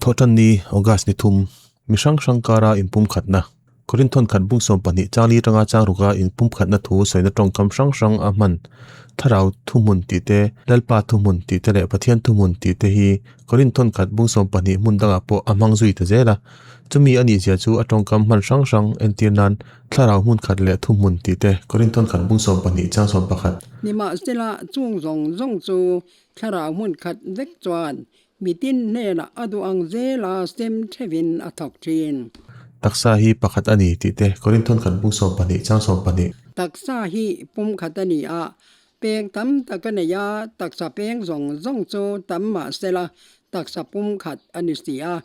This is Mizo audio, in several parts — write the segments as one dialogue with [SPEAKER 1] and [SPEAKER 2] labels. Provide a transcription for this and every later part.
[SPEAKER 1] Thawhtanni, August ni thum, mi hrang hrang kara inpumkhatna, Korinthon khat bung 12 chang li atanga chang ruka inpumkhatna thu sawina tawngkam hrang hrang a hman. Thlarau thuhmun tih te, Lalpa thuhmun tih te leh Pathian thuhmun tih te hi Korinthon khat bung 12 hmun dangah pawh a hmang zui ta zel a. Chumi a nihzia chu a tawngkam hman hrang hrang entir nan Thlarau hmun khat leh thuhmun tih te, Korinthon khat bung 12 chang 11.
[SPEAKER 2] Nimahsela, chung zawng zawng chu Thlarau hmun khat vek chuan Mitin hnenah a duh ang zela sem theuhin a thawk thin.
[SPEAKER 1] Taksa hi pakhat a ni tih te Korinthon khat bung 12 chang 12.
[SPEAKER 2] Taksa hi pum khat a ni a, peng tam tak a nei a, taksa peng zawng zawng chu tam mah sela taksa pum khat a ni si a,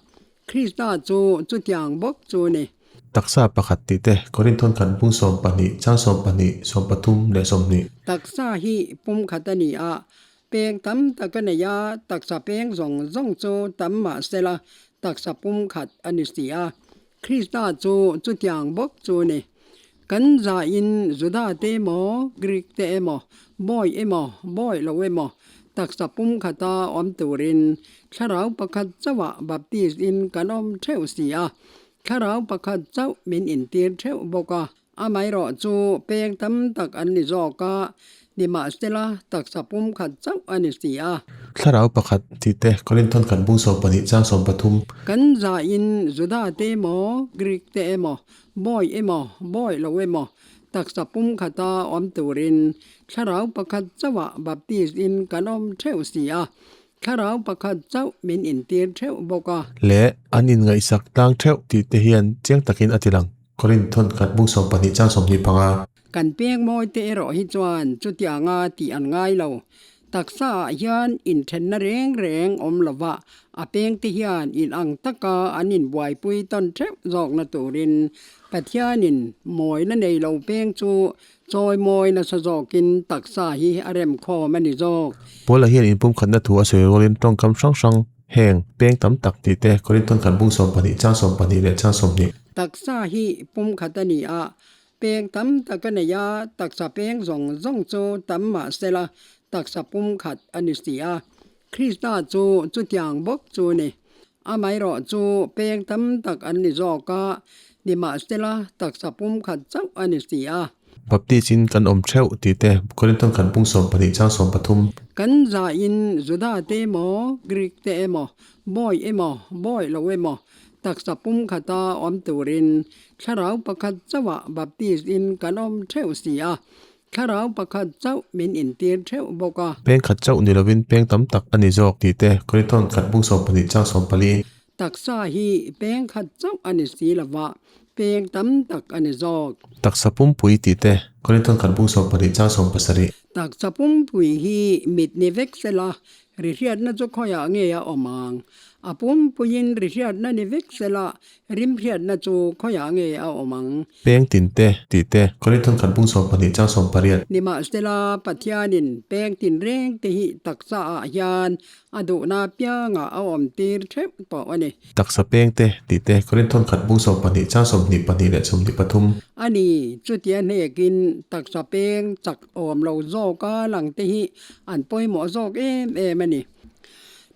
[SPEAKER 2] Krista chu chutiang bawk chu a ni.
[SPEAKER 1] Taksa pakhat tih te Korinthon khat bung 12 chang 12, 13 leh 20.
[SPEAKER 2] Taksa hi pum khat a ni a, Peng tam tak a nei a, taksa peng zawng zawng chu tam mah sela taksa pum khat a ni si a. Krista chu chutiang bawk chu a ni. Kan zahin Juda te emaw, Greek te emaw, bawi emaw, bawi lo emaw, taksa pum khata awm turin Thlarau pakhat chauhah baptist in kan awm theuh si a. Thlarau pakhat chauh min intir theuh bawk a. Amaherawh chu peng tam tak an ni zawk a, nimahsela taksa pum khat chauh a ni si a.
[SPEAKER 1] Thlarau pakhat tih te, Korinthon khat bung 12 chang 13.
[SPEAKER 2] Kan zahin Juda te emaw, Greek te emaw, bawi emaw, bawi lo emaw, taksa pum khata awm turin Thlarau pakhat chauhah baptist in kan awm theuh si a. Thlarau pakhat chauh min intir theuh bawk a.
[SPEAKER 1] Leh an inngaihsak tlang theuh tih te hian chiang takin a ti lang. Korinth thawn khat bung 12 chang 25.
[SPEAKER 2] Kan peng mawi te erawh hi chuan chutianga tih an ngai lo. Taksa ah hian inthenna reng reng awm lova a peng te hian in ang taka an inbuaipui tawn theuh zawkna turin Pathianin mawina nei lo peng chu Chawi mawi nasa zawkin taksa hi a rem khawm a ni zawk.
[SPEAKER 1] Paula hian inpumkhatna thu a sawi rualin tawngkam hrang hrang heng peng tam tak tih te Korinthon khat bung 12 chang 12 leh chang 20.
[SPEAKER 2] Taksa hi pumkhat a ni a, peng tam tak a nei a, taksa peng zawng zawng chu tam mah sela taksa pumkhat a ni si a. Krista chu chutiang bawk chu a ni. Amaherawh chu peng tam tak an ni zawk a, nimahsela taksa pum khat chauh a ni si a.
[SPEAKER 1] Baptist in kan awm theuh tih te Korinthon khat bung 12 chang 13.
[SPEAKER 2] Kan zahin Juda te emaw, Greek te emaw, bawi emaw, bawi lo emaw, taksa pum khata awm turin Thlarau pakhat chauhah Baptist in kan awm theuh si a. Thlarau pakhat chauh min intir theuh bawk a.
[SPEAKER 1] Peng khat chauh ni lovin peng tam tak a ni zawk tih te Korinthon khat bung 12 chang 14.
[SPEAKER 2] Taksa hi peng khat chauh a ni si lova, peng tam tak a ni zawk.
[SPEAKER 1] Taksa pumpui tih te Korinthon khat bung 12 chang 17.
[SPEAKER 2] Taksa pumpui hi mit ni vek sela, ri hriatna chu khawiah nge a awm ang? A pumpuiin ri hriatna ni vek sela, rim hriatna chu khawiah nge a awm ang?
[SPEAKER 1] Peng tin te, tih te, Korinthon khat bung 12 chang 18.
[SPEAKER 2] Nimahsela, Pathianin peng tin reng te hi taksa ah hian a duhna piangah a awm tir theuh tawh a ni.
[SPEAKER 1] Taksa peng te, tih te, Korinthon khat bung 12 chang 22 leh 23.
[SPEAKER 2] A ni, chutia hnekin taksa peng chak awm lo zawka lang te hi an pawimawh zawk em em a ni.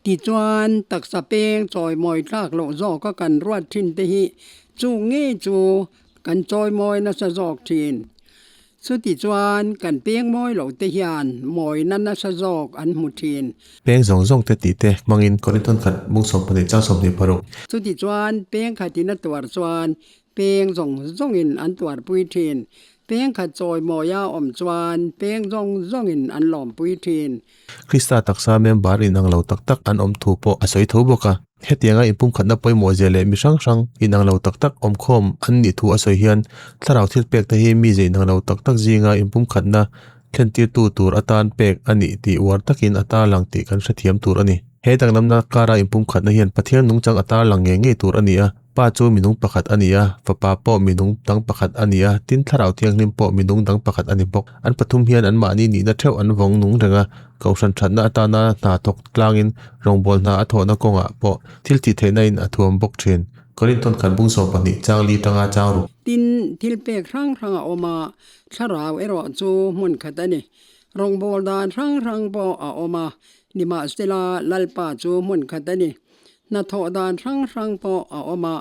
[SPEAKER 2] Tichuan, taksa peng chawimawi tlak loh zawka kan ruat thin te hi chu ngei chu kan chawimawi nasa zawk thin. Chutichuan, kan peng mawi loh te hian mawina nasa zawk an hmu thin.
[SPEAKER 1] Peng zawng zawng te tih te hmangin Korinthon khat bung 12 chang 26.
[SPEAKER 2] Chutichuan, peng khatin a tuar chuan peng zawng zawngin an tuarpui thin. Peng khat chawimawia awm chuan peng zawng zawngin an lawmpui thin.
[SPEAKER 1] Krista taksa member inang lo tak tak an awm thu pawh a sawi tho bawk a. Hetianga inpumkhatna pawimawh zia leh mi hrang hrang inang lo tak tak awmkhawm an nih thu a sawi hian thlarau thil pek te hi mi ze inang lo tak tak zinga inpumkhatna thlentirtu tur atan pek a nih tih uar takin a tarlang tih kan hrethiam tur a ni. He danglamna kara inpumkhatna hian Pathian nungchang a tarlang ngei ngei tur a ni a. Pa chu minung pakhat a ni a, Fapa pawh minung dang pakhat a ni a, tin Thlarau Thianghlim pawh minung dang pakhat a ni bawk. An pathum hian anmahni nihna theuh an vawng nung reng a, Kohhran thatna atana hna thawk tlangin rawngbâwl hna a thawhna kawngah pawh thil tih theihna in a thuam bawk thin. Korinthon khat bung 12 chang li tanga chang ruk.
[SPEAKER 2] Tin, thil pek hrang hrang a awm a, Thlarau erawh chu hmun khat a ni. Rawngbâwl dan hrang hrang pawh a awm a, nimahsela Lalpa chu hmun khat a ni. Hnathawh dan hrang hrang pawh a awm a,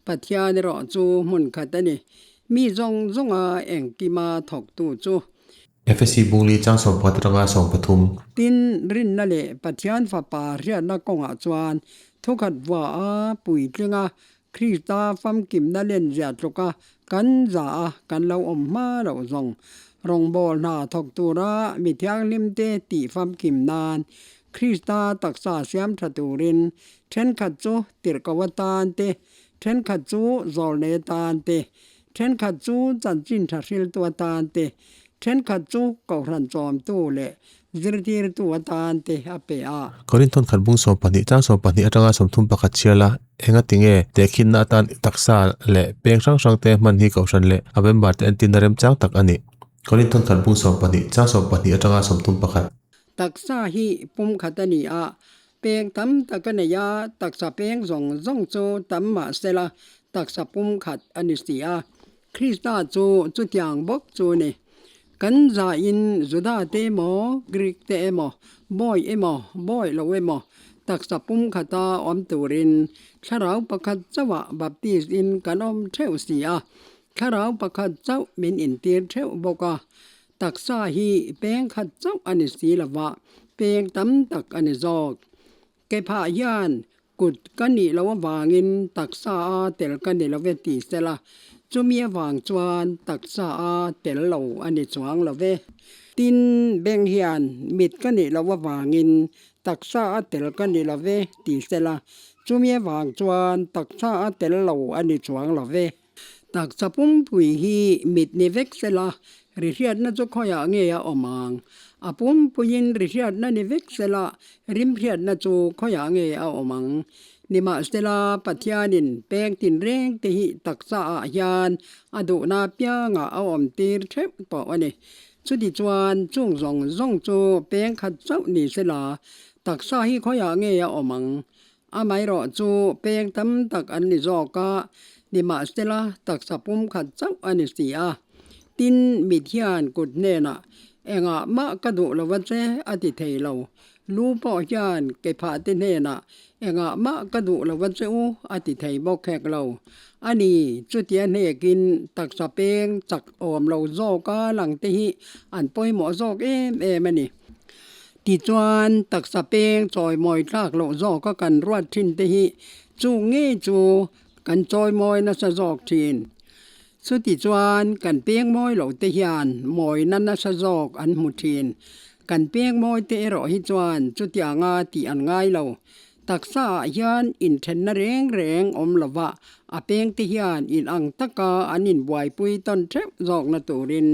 [SPEAKER 2] Pathian erawh chu hmun khat a ni. Mi zawng zawnga engkima thawktu chu.
[SPEAKER 1] FSC Bungli chang 11 atanga 13.
[SPEAKER 2] Tin, rinna leh Pathian Fapa hriatna kawngah chuan thukhat vua a puitlinga Krista famkimna lenzia tluka kan za a kan lo awm hma loh zawng. Rawngbâwl hna thawk tura mi thianghlimte tih famkim nan Krista taksa siam tha turin thenkhat chu tirhkoh atan te, thenkhat chu zawlnei atan te, Thenkhat chu chanchin tha hriltu atan te, thenkhat chu kohhran chawmtu leh zirtirtu atan te a pe a.
[SPEAKER 1] Korinthon khat bung 12 chang 12 atanga 31 chhiar la, enga tinge tehkhinna atan taksa leh peng hrang hrang te hman hi kohhran leh a member te entirna remchang tak a ni. Korinthon khat bung 12 chang 12 atanga 31.
[SPEAKER 2] Taksa hi pumkhat a ni a, Peng tam tak a nei a, taksa peng zawng zawng chu tam mah sela taksa pum khat a ni si a. Krista chu chutiang bawk chu a ni. Kan zahin Juda te emaw, Greek te emaw, bawi emaw, bawi lo emaw, taksa pum khata awm turin thlarau pakhat chauhah baptist in kan awm theuh si a. Thlarau pakhat chauh min intir theuh bawk a. Taksa hi peng khat chauh a ni si lo va, peng tam tak a ni zawk. Kephah hian kut ka nih loh avangin taksa a tel ka ni lo ve ti sela, chumi avang chuan taksa a tel lo a ni chuang lo ve. Tin, beng hian mit ka nih loh avangin taksa a tel ka ni lo ve ti sela, chumi avang chuan taksa a tel lo a ni chuang lo ve. Taksa pumpui hi mit ni vek sela, ri hriatna chu khawiah nge a awm ang? A pumpuiin ri hriatna ni vek sela, rim hriatna chu khawiah nge a awm ang? Nimahsela, Pathianin peng tinreng te hi taksaah hian a duhna apiangah a awm tir theuh tawh a ni. Chutichuan, chung zawng zawng chu peng khat chauh ni sela, taksa hi khawiah nge a awm ang? Amaherawh chu peng tam tak an ni zawk a, nimahsela taksa pum khat chauh a ni si a. Tin, mit hian kut hnenah, Engah mah ka duh lo va che, a ti thei lo. Lu pawh hian kephah te hnenah, Engah mah ka duh lo va che u, a ti thei bawk hek lo. A ni, chutia hnekin taksa peng chak awm lo zawka lang te hi an pawimawh zawk em em a ni. Tichuan, taksa peng chawimawi tlak loh zawka kan ruat thin te hi chu ngei chu kan chawimawi nasa zawk thin. Chutichuan, kan peng mawi loh te hian mawina nasa zawk an hmu thin. Kan peng mawi te erawh hi chuan chutianga tih an ngai lo. Taksa ah hian inthenna reng reng awm lova a peng te hian in ang taka an inbuaipui tawn theuh zawkna turin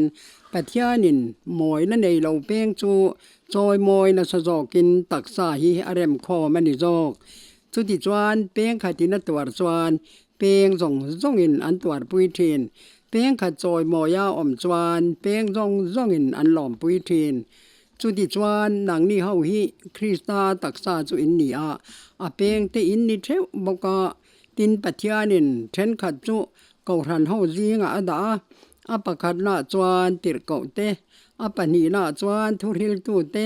[SPEAKER 2] Pathianin mawina nei lo peng chu chawi mawi nasa zawkin taksa hi a rem khawm a ni zawk. Chutichuan peng khatin a tuar chuan peng zawng zawngin an tuarpui thin. Peng khat chawi mawia awm chuan peng zawng zawngin an lawmpui thin. Chutichuan nangni ho hi Krista taksa chu in ni a, a pengte in ni theuh bawk a. Tin, Pathianin thenkhat chu Kohhran ho zingah a dah a, a pakhatnaah chuan tirhkoh te, a pahnihnaah chuan thuhriltu te,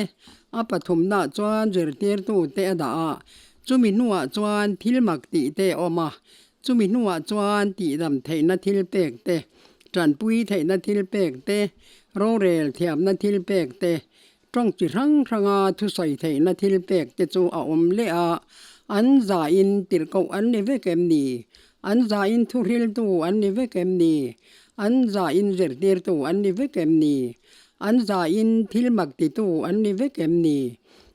[SPEAKER 2] a pathumnaah chuan zirtirtu te a dah a. Chumi hnuah chuan thil mak tih te a awm a, chumi hnuah chuan tihdam theihna thil pek te, tanpui theihna thil pek te, Rorel thiamna thil pek te, tawng chi hrang hranga thusawi theihna thil pek te chu a awm leh a, an zain tirhkoh an ni vek em ni? An zain thuhriltu an ni vek em ni? An zain zirtirtu an ni vek em ni? An zain thil mak titu an ni vek em ni?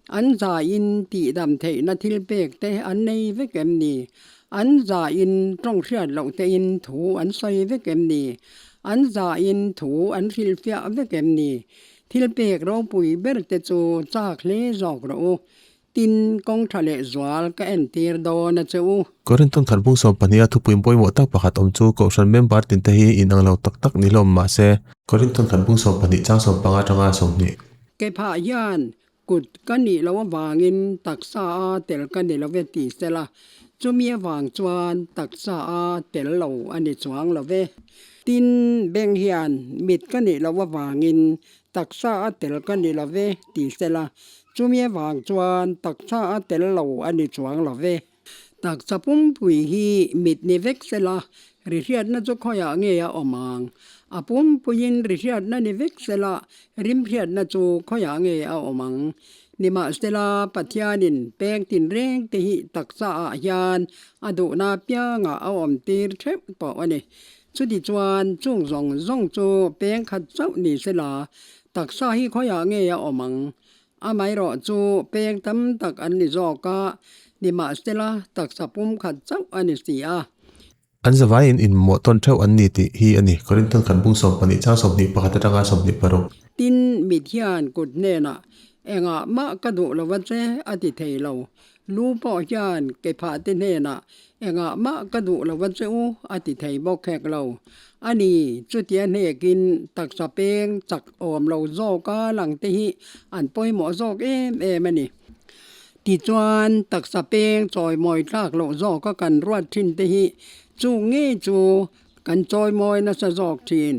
[SPEAKER 2] An zain tihdam theihna thil pek te an nei vek em ni? An zain tawng hriat loh tein thu an sawi vek em ni? An zain thu an hrilhfiah vek em ni? Thil pek ropui ber te chu chak hle zawk rawh u. Tin, kawng tha leh zual ka entir dawn a che u.
[SPEAKER 1] Korinthon khat bung 12 a thupui pawimawh tak pakhat awm chu Kohhran member tinte hi inang lo tak tak ni hlawm mah se. Korinthon khat bung 12 chang 15 atanga 20.
[SPEAKER 2] Kephah hian Kut ka nih loh avangin taksa a tel ka ni lo ve ti sela, chumi avang chuan taksa a tel lo a ni chuang lo ve. Tin, beng hian mit ka nih loh avangin taksa a tel ka ni lo ve ti sela, chumi avang chuan taksa a tel lo a ni chuang lo ve. Taksa pumpui hi mit ni vek sela, ri hriatna chu khawiah nge a awm ang? A pumpuiin ri hriatna ni vek sela, rim hriatna chu khawiah nge a awm ang? Nimahsela, Pathianin peng tinreng te hi taksaah hian a duhna piangah a awm tir theuh tawh a ni. Chutichuan, chung zawng zawng chu peng khat chauh ni sela, taksa hi khawiah nge a awm ang? Amaherawh chu peng tam tak an ni zawk a, nimahsela taksa pum khat chauh a ni si a.
[SPEAKER 1] An zavaiin inmawh tawn theuh an ni tih hi a ni. Korinthon khat bung 12 chang 21 atanga 26.
[SPEAKER 2] Tin, mit hian kut hnenah, Engah mah ka duh lo va che, a ti thei lo. Lu pawh hian kephahte hnenah, Engah mah ka duh lo va che u, a ti thei bawk hek lo. A ni, chutia hnekin taksa peng chak awm lo zawka langte hi an pawimawh zawk em em a ni. Tichuan, taksa peng chawimawi tlak loh zawka kan ruat thin te hi chu ngei chu kan chawimawi nasa zawk thin.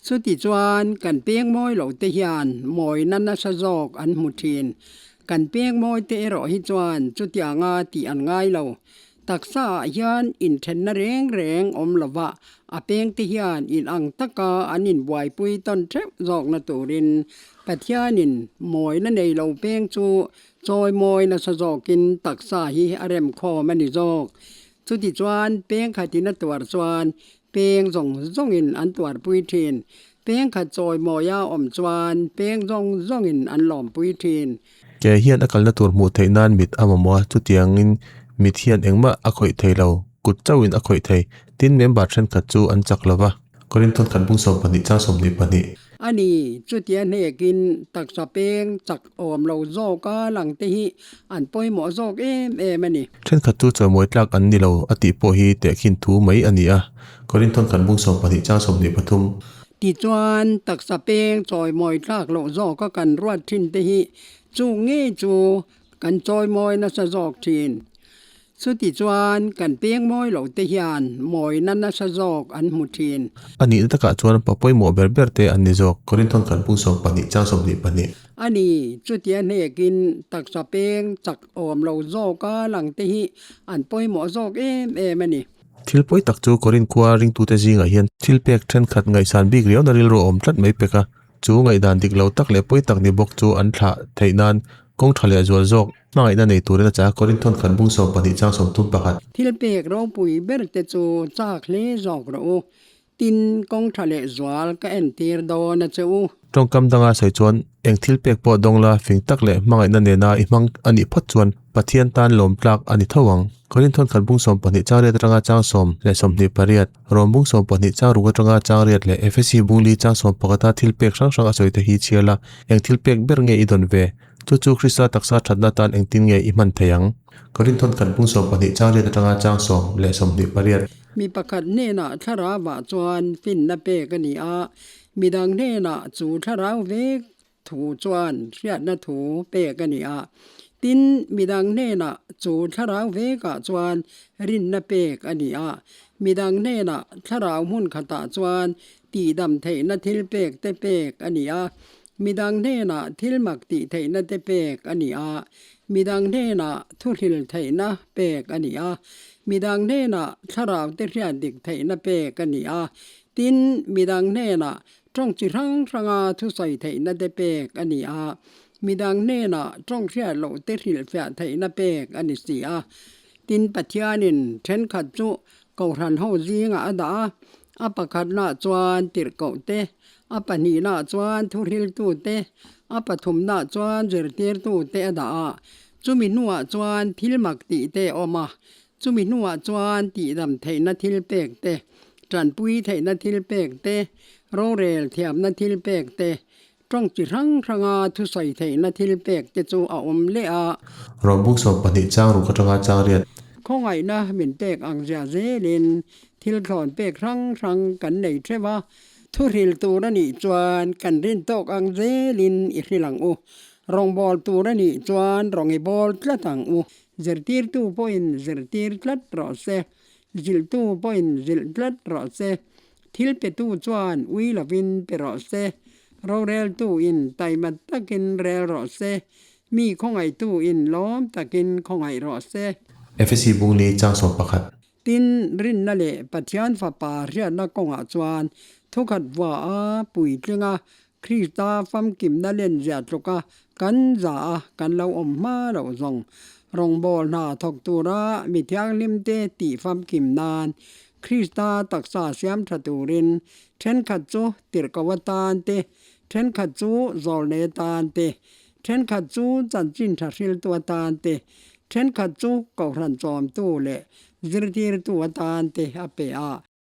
[SPEAKER 2] Chutichuan, kan peng mawi loh te hian mawina nasa zawk an hmu thin. Kan peng mawi te erawh hi chuan chutianga tih an ngai lo. Taksa ah hian inthenna reng reng awm lova a peng te hian in ang taka an inbuaipui tawn theuh zawkna turin Pathianin mawina nei lo peng chu chawi mawi nasa zawkin taksa hi a rem khawm a ni zawk. Chutichuan peng khatin a tuar chuan peng zawng zawngin an tuarpui thin. Peng khat chawi mawia awm chuan peng zawng zawngin an lawmpui thin.
[SPEAKER 1] Ke hian a kalna tur hmuh theih nan mit a mamawh a, chutiangin mit hian engmah a khawih thei lo, kut chauhin a khawih thei. Tin, member thenkhat chu an chak lo va. Korinthon khat bung 12 chang 22.
[SPEAKER 2] A ni, chutia hnekin taksa peng chak awm lo zawka langte hi an pawimawh zawk em em a ni.
[SPEAKER 1] Thenkhat chu chawimawi tlak an ni lo a tih pawh hi tehkhin thu mai a ni a, Korinthon khat bung 12 chang 23.
[SPEAKER 2] Tichuan, taksa peng chawimawi tlak loh zawka kan ruat thin te hi chu ngei chu kan chawimawi nasa zawk thin. Chutichuan, kan peng mawi loh te hian mawina nasa zawk an hmu thin.
[SPEAKER 1] A nihna takah chuan pa pawimawh ber ber te an ni zawk. Korinthon kan pung 12 chang 22.
[SPEAKER 2] A ni, chutia hnekin taksa peng chak awm lo zawka lang te hi an pawimawh zawk em em a ni.
[SPEAKER 1] Thil pawi tak chu Korin khua ringtute zingah hian thil pek thenkhat ngaihsan bik riauna rilru a awm tlat mai pek a, chu ngaihdan dik lo tak leh pawi tak ni bawk chu an thlah theih nan kawng tha leh zual zawk hmangaihna nei turin a chah a, Korin thawnkhat bung 12 chang 31.
[SPEAKER 2] Thil pek ropui ber te chu chak hle zawk rawh u, Tin, kawng tha leh zual ka entir dawn a che u.
[SPEAKER 1] Tawngkam danga sawi chuan eng thil pek pawh dawng la fing tak leh hmangaihna nena i hmang a nih phawt chuan Pathian tan lawm tlak a ni tho ang. Korinthon khat bung 12 chang riat atanga chang 10 28, Rom bung 12 chang ruk atanga chang riat leh Efesi bung li chang 11 a thil pek hrang hrang a sawi te hi chhiar la, eng thil pek ber nge i dawn ve? Chu chu Krista taksa thatna tan engtin nge i hman thei ang? Korinthon khat bung 12 chang riat atanga chang 10 28.
[SPEAKER 2] Mi pakhat hnenah thlarauah chuan finna pek a ni a, midang hnenah chu thlarau vek thu chuan hriatna thu pek a ni a. Tin, midang hnenah chu thlarau vekah chuan rinna pek a ni a, midang hnenah thlarau hmun khatah chuan tihdam theihna thil pek te pek a ni a, midang hnenah thil mak tih theihna te pek a ni a, midang hnenah thuhril theihna pek a ni a, midang hnenah thlarau te hriat dik theihna pek a ni a, tin, midang hnenah tawng chi hrang hranga thusawi theihna te pek a ni a, midang hnenah tawng hriat loh te hrilhfiah theihna pek a ni si a. Tin, Pathianin thenkhat chu Kohhran ho zingah a dah a, a pakhatnaah chuan tirhkoh te, a pahnihnaah chuan thuhriltu te, a pathumnaah chuan zirtirtu te a dah a. Chumi hnuah chuan thil mak tih te a awm a, chumi hnuah chuan tihdam theihna thil pek te, tanpui theihna thil pek te, rorel thiamna thil pek te, tawng chi hrang hranga thusawi theihna thil pek te chu a awm leh a.
[SPEAKER 1] Rawng 12 chang ruk atanga chang riat.
[SPEAKER 2] Khawngaihna min pek ang zia zelin thil thlawn pek hrang hrang kan nei theuh a, thuhril tur a nih chuan kan rin tawk ang zelin i hril ang u. Rawngbâwl tur a nih chuan rawng i bâwl tlat ang u. Zirtirtu pawhin zirtir tlat rawh se, zilhtu pawhin zilh tlat rawh se. Thil petu chuan ui lovin pe rawh se, roreltu in taima takin rel rawh se, mi khawngaihtu in lawm takin khawngaih rawh se.
[SPEAKER 1] Efesi bung li chang 11.
[SPEAKER 2] Tin, rinna leh Pathian Fapa hriatna kawngah chuan thukhat vua a puitling a, Krista famkimna lenzia tluka kan za a kan lo awm hma loh zawng. Rawngbâwl hna thawk tura mi thianghlimte tih famkim nan Krista taksa siam ṭha turin ṭhenkhat chu tirhkoh atan te, ṭhenkhat chu zawlnei atan te, ṭhenkhat chu chanchin ṭha hriltu atan te, ṭhenkhat chu kohhran chawmtu leh zirtirtu atan te a pe a.